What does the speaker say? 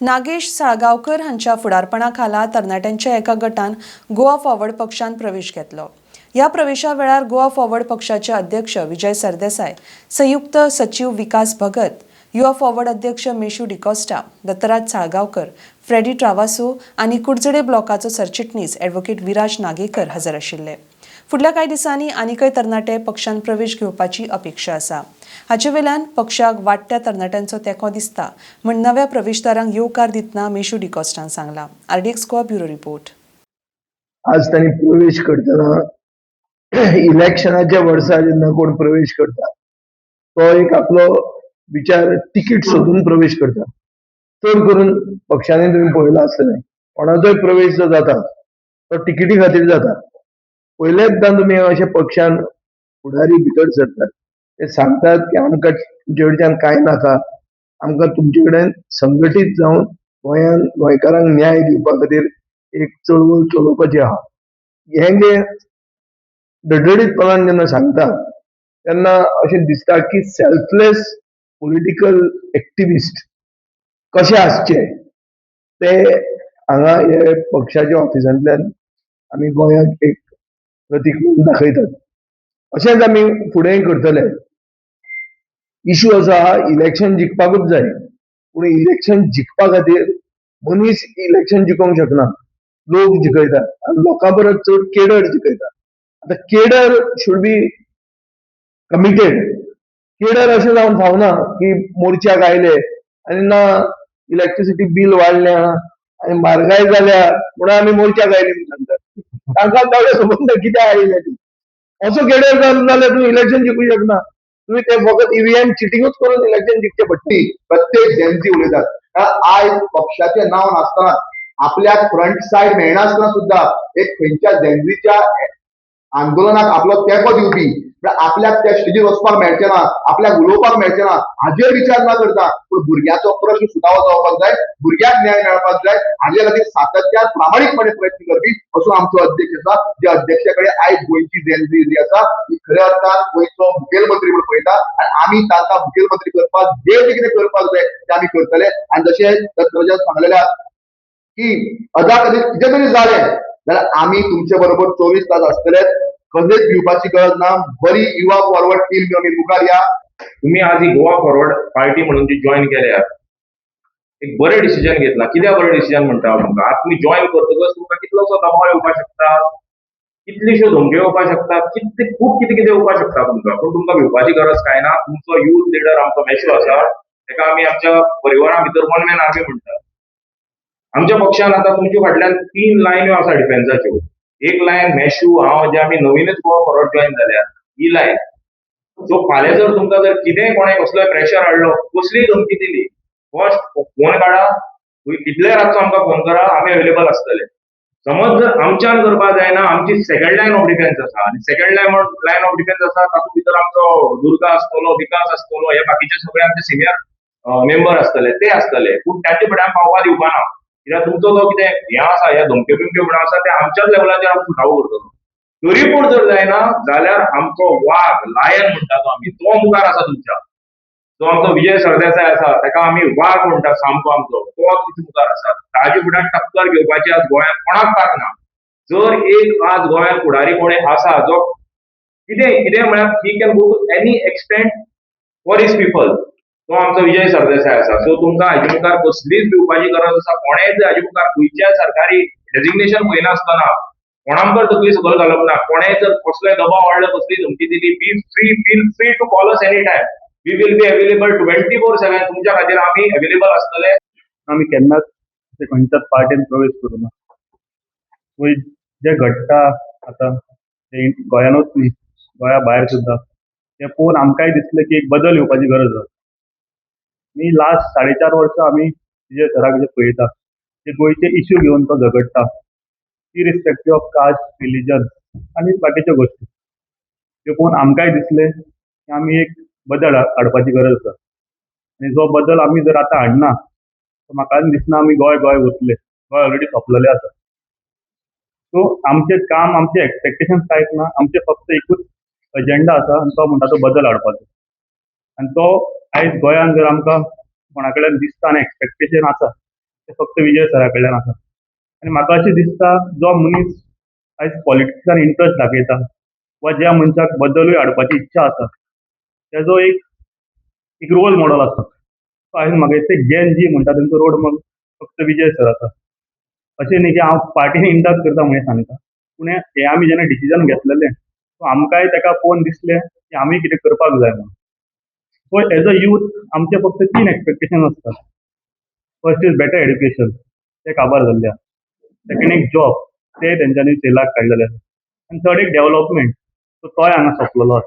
नागेश साळगांवकर हांच्या फुडारपणा खाला तरणाट्यांच्या एका गटान गोवा फॉरवर्ड पक्षान प्रवेश घेतलो. ह्या प्रवेशा वेळार गोवा फॉरवर्ड पक्षाचे अध्यक्ष विजय सरदेसाय, संयुक्त सचीव विकास भगत, युवा फॉरवर्ड अध्यक्ष मेशू डिकॉस्टा, दत्तराज साळगांवकर, फ्रेडी ट्रावासो आनी कुडचडे ब्लॉकाचो सरचिटणीस ॲडव्होकेट विराज नागेकर हजर आशिल्ले. फुडल्या कांय दिसांनी आनीकय तरणाटे पक्षान प्रवेश घेवपाची अपेक्षा आसा. हाचे वेल्यान पक्षाक वाडट्या तरणाट्यांचो तेंको दिसता म्हण नव्या प्रवेशदारांक येवकार दितना मेशू डिकॉस्टान सांगला. RDX Goa, bureau report. आज तांणी प्रवेश करतना, इलेक्शनाच्या वर्सा जेन्ना कोण प्रवेश करता, तो एक आपलो विचार, तिकीट सोदून प्रवेश करता. चड करून पक्षांनी तुमी पळयलां आसतलें, कोणाचोय प्रवेश जो जाता तो तिकिटी खातीर जाता. पयलेचदां तुमी अशे पक्षान फुडारी भितर सरतात, ते सांगतात की आमकां तुमचे कडच्यान कांय नाका, आमकां तुमचे कडेन संघटीत जावन गोंयान गोंयकारांक न्याय दिवपा खातीर एक चळवळ चलोवपाची आहा. हें जे डडडीतपणान जेन्ना सांगता तेन्ना अशें दिसता की सेल्फलेस पॉलिटिकल एक्टिविस्ट कशे आसचे ते हांगा हे पक्षाच्या ऑफिसांतल्यान आमी गोंयांक एक प्रतीक म्हणून दाखयतात. अशेंच आमी फुडेंय करतले. इशू असो आहा, इलेक्शन जिखपाकूच जाय, पूण इलेक्शन जिखपा खातीर मनीस इलेक्शन जिखोवंक शकना, लोक जिखयतात आनी लोकां परस चड केडर जिखयता. आतां cadre should be committed. Cadre अशें जावंक फावना की मोर्चाक आयले आनी ना इलेक्ट्रिसिटी बील वाडल्या आनी म्हारगाय जाल्या म्हणून आमी मोर्चाक आयले म्हूण सांगतात. तांकां कळ्ळें खबर ना कित्याक आयले ती. असो केडर जावन जाल्यार तूं इलेक्शन जिखूंक शकना. तुमी ते फकत ईव्हीएम चिटिंगूच करून इलेक्शन जिखचें पडटा. प्रत्येक जेनझी उलयतात, कारण आयज पक्षाचें नांव नासतना, आपल्याक फ्रंट सायड मेळनासतना सुद्धा एक खंयच्या जेनझीच्या आंदोलनाक आपलो तेंको दिवपी, म्हळ्यार आपल्याक त्या स्टेजीर वचपाक मेळचें ना, आपल्याक उलोवपाक मेळचें ना हाजेर विचार ना करता, पूण भुरग्याचो प्रश्न सुटावो जावपाक जाय, भुरग्याक न्याय मेळपाक जाय, हाजे खातीर सातत्यान प्रामाणीकपणे प्रयत्न करपी असो आमचो अध्यक्ष आसा, ज्या अध्यक्षा कडेन आयज गोंयची जेनझी जी आसा ती खऱ्या अर्थान गोंयचो मुखेलमंत्री म्हणून पळयता आनी आमी तांकां मुखेलमंत्री करपाक जे जे कितें करपाक जाय ते आमी करतले. आनी जशें दत्तराजान सांगलेलें की अदा कधी कितें तरी जालें जाल्यार आमी तुमचे बरोबर 24 तास आसतले. कसलीच भिवपाची गरज ना. बरी युवा फॉरवर्ड टीम घेवन आमी मुखार या. तुम्ही आज ही गोवा फॉरवर्ड पार्टी म्हणून जी जॉईन केल्या, एक बरें डिसिजन घेतला. कित्याक बरें डिसिजन म्हणटा हांव तुमकां? आतां तुमी जॉईन करतकच तुमकां कितलोसो दबाव येवपाक शकता, कितलीश्यो धमक्यो येवपाक शकता, कितले खूब कितें कितें येवपाक शकता तुमकां. पूण तुमकां भिवपाची गरज कांय ना. तुमचो यूथ लिडर आमचो मेशो आसा, ताका आमी आमच्या परिवारा भितर वन मॅन आर्मी म्हणटात. आमच्या पक्षान आतां तुमच्या फाटल्यान तीन लायन्यो आसा डिफेन्साच्यो. एक लायन मेशू, हांव, जे आमी नवीनच गोवा फॉरवर्ड जॉईन जाल्या ही लायन. सो फाल्यां जर तुमकां जर कितेंय कोणें कसलोय प्रेशर हाडलो, कसलीय धमकी दिली, फर्स्ट फोन काडा, कितलेय रातचो आमकां फोन करा, आमी अवेलेबल आसतले. समज जर आमच्यान करपाक जायना, आमची सेकंड लायन ऑफ डिफेन्स आसा आनी सेकंड लायन ऑफ डिफेन्स आसा तातूंत भितर आमचो दुर्गा आसतलो, विकास आसतलो, हे बाकीचे सगळे आमचे सिनियर मेंबर आसतले, ते आसतले. पूण ताचे फुड्यान पावपा दिवपा ना, कित्याक तुमचो जो कितें हें आसा, ह्या धमक्यो बिमक्यो म्हणून आसा, ते आमच्याच लेवलाचेर आमी सुटावो करतलो. तरी पूण जर जायना जाल्यार आमचो वाग, लायन म्हणटा तो आमी, तो मुखार आसा तुमच्या. जो आमचो विजय सरदेसाय आसा, ताका आमी वाग म्हणटा सामको आमचो, तो तुमच्या मुखार आसा. ताजे फुड्यान टक्कर घेवपाची आज गोंयांत कोणाक तांक ना. जर एक आज गोंयांत फुडारी कोणी आसा जो कितें कितें म्हळ्यार he can go to any extent for his people, तो आमचो विजय सरदेसाय आसा. सो तुमकां हाजे मुखार कसलीच भिवपाची गरज आसा. कोणेच हाजे मुखार खंयच्याय सरकारी डेजिग्नेशन पळयनासतना, कोणा मुखार तकली सकयल घालप ना. कोणेय जर कसलोय दबाव हाडलो, कसलीय धमकी दिली, be free, feel free to call us any time. We will be available 24/7. तुमच्या खातीर आमी अवेलेबल आसतले. आमी केन्नाच अशें खंयच्याच पार्टीन प्रवेश करूं ना. पूण जें घडटा आतां तें गोंयानूच न्ही, गोंया भायर सुद्दां, तें पळोवन आमकांय दिसलें की एक बदल येवपाची गरज आसा. आनी लास्ट 4.5 वर्सां आमी विजय सराक जे पळयता, ते गोंयचे इश्यू घेवन तो झगडटा, इरिस्पेक्टीव ऑफ कास्ट, रिलिजन आनी बाकीच्यो गोश्टी. त्यो पळोवन आमकांय दिसलें की आमी एक बदल हाडपाची गरज आसा. आनी जो बदल आमी जर आतां हाडना, म्हाका दिसना आमी गोंय गोंय उरतले. गोंय ऑलरेडी सोंपलेलें आसा. सो आमचें काम, आमचें एक्सपेक्टेशन कांयच ना. आमचें फक्त एकूच एजेंडा आसा आनी तो म्हणटा तो बदल हाडपाचो. आनी तो आयज गोंयान जर आमकां कोणा कडल्यान दिसता आनी एक्सपेक्टेशन आसा. तें फक्त विजय सरा कडल्यान आसा. आनी म्हाका अशें दिसता, जो मनीस आयज पॉलिटिक्सान इंट्रस्ट दाखयता वा ज्या मनशाक बदलूय हाडपाची इच्छा आसा, तेजो एक एक रोल मॉडल आसा. सो आयज म्हाका दिसता जेन जी म्हणटा तेंचो रोल मॉडल फक्त विजय सर आसा. अशें न्ही की हांव पार्टीन इंडक्ट करता म्हणून सांगता, पूण हें आमी जेन्ना डिसिजन घेतलेलें, सो आमकांय तेका पळोवन दिसलें की आमी कितें करपाक जाय म्हणून. सो एज अ यूथ आमचें फक्त तीन एक्सपेक्टेशन आसता. फर्स्ट is better education, तें काबार जाल्लें आसा. सेकंड एक जॉब, ते तेंच्यांनी सेलाक काडलेले आसा. आनी थर्ड एक डेवलपमेंट, सो तोय हांगा सोंपलेलो आसा.